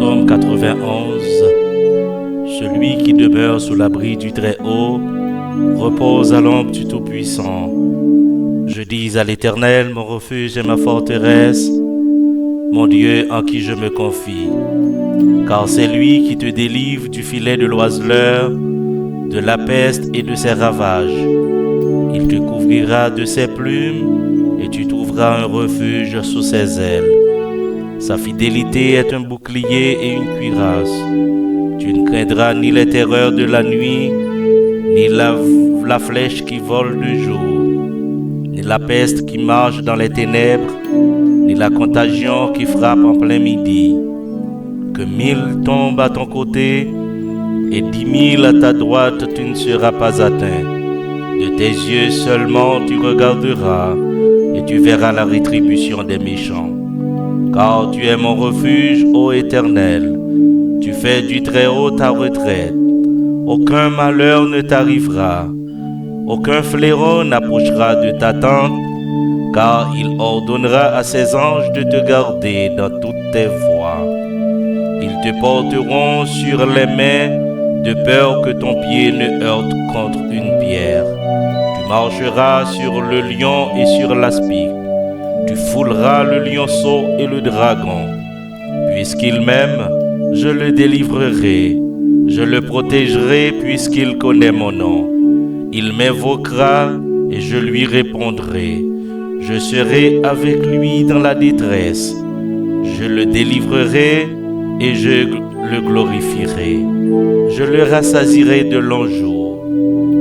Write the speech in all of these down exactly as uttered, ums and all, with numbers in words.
Psaume quatre-vingt-onze. Celui qui demeure sous l'abri du Très-Haut repose à l'ombre du Tout-Puissant. Je dis à l'Éternel, mon refuge et ma forteresse, mon Dieu en qui je me confie. Car c'est lui qui te délivre du filet de l'oiseleur, de la peste et de ses ravages. Il te couvrira de ses plumes et tu trouveras un refuge sous ses ailes. Sa fidelite est un bouclier et une cuirasse. Tu ne craindras ni les terreurs de la nuit, ni la, la flèche qui vole de jour, ni la peste qui marche dans les ténèbres, ni la contagion qui frappe en plein midi. Que mille tombent à ton côté et dix mille à ta droite, tu ne seras pas atteint. De tes yeux seulement tu regarderas et tu verras la rétribution des méchants. Car tu es mon refuge, ô Éternel. Tu fais du Très-Haut ta retraite. Aucun malheur ne t'arrivera. Aucun fléau n'approchera de ta tente, car il ordonnera à ses anges de te garder dans toutes tes voies. Ils te porteront sur les mains, de peur que ton pied ne heurte contre une pierre. Tu marcheras sur le lion et sur l'aspic. Tu fouleras le lionceau et le dragon. Puisqu'il m'aime, je le délivrerai. Je le protégerai puisqu'il connaît mon nom. Il m'invoquera et je lui répondrai. Je serai avec lui dans la détresse. Je le délivrerai et je le glorifierai. Je le rassasirai de longs jours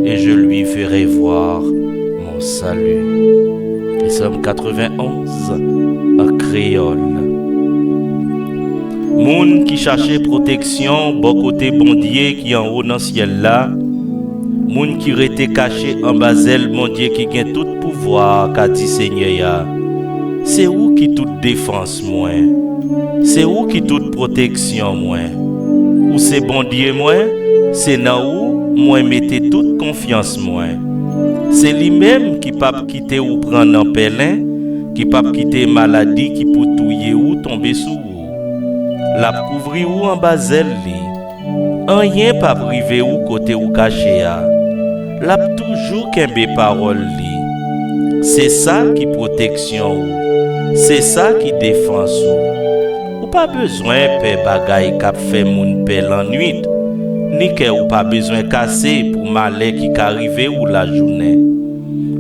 et je lui ferai voir mon salut. Psaume quatre-vingt-onze en créole. Moun ki chache pwoteksyon bò kote Bondye ki anwo nan syèl la, moun ki rete kache anba zèl Bondye ki gen tout pouvwa a, ka di Senyè a, se ou ki tout defans mwen, se ou ki tout pwoteksyon mwen. Ou se Bondye mwen, se nan ou mwen mete tout konfyans mwen. Se li menm ki p ap kite ou pran nan pèlen, ki p ap kite maladi ki pou touye ou tonbe sou ou. L ap kouvri ou anba zèl li. Anyen p ap rive ou kote ou kache a. L ap toujou kenbe pawòl li. Se sa ki pwoteksyon ou. Se sa ki defans ou. Ou pa bezwen pè bagay k ap fè moun pè lannwit, ni kè ou pa bezwen kase pou malè ki ka rive ou lajounen.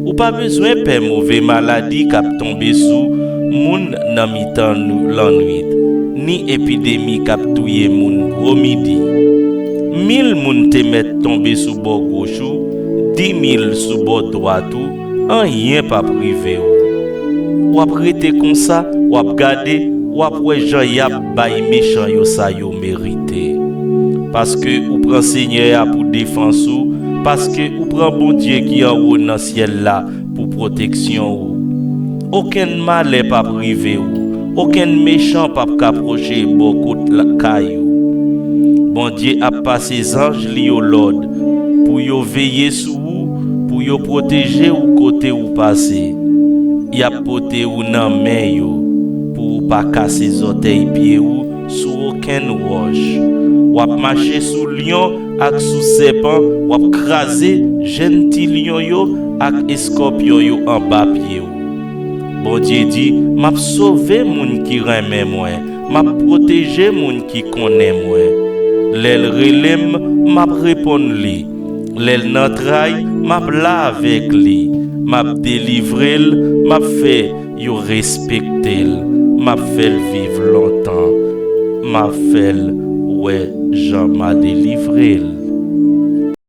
Ou pa bezwen pè move maladi k ap tonbe sou moun nan mitan nou lannwit, ni epidemi k ap touye moun gwo midi. Mil moun te mèt tonbe sou bò goch ou, di mil sou bò dwat ou, anyen p ap rive ou. W ap rete konsa, w ap gade, w ap wè jan y ap bay mechan yo sa yo merite. Paske ou pran Senyè a pou defans ou, paske ou pran Bondye ki anwo nan syèl la pou pwoteksyon ou. Okenn malè p ap rive ou, okenn mechan p ap ka pwoche bò kot la, kay ou. Bondye ap pase zanj li yo lòd pou yo veye sou ou, pou yo pwoteje ou kote ou pase. Y ap pote ou nan men yo pou ou pa kase zòtèy pye ou sou okenn wòch. W ap mache sou lyon ak sou sèpan, w ap kraze jenn ti lyon yo ak eskòpyon yo anba pye w. Bondye di, m ap sove moun ki renmen mwen, m ap pwoteje moun ki konnen mwen. Lè l rele m, m ap reponn li. Lè l nan tray, m ap la avèk li. M ap delivre l, m ap fè yo respekte l. M ap fè l viv lontan. M ap fè l wè jan m a delivre l.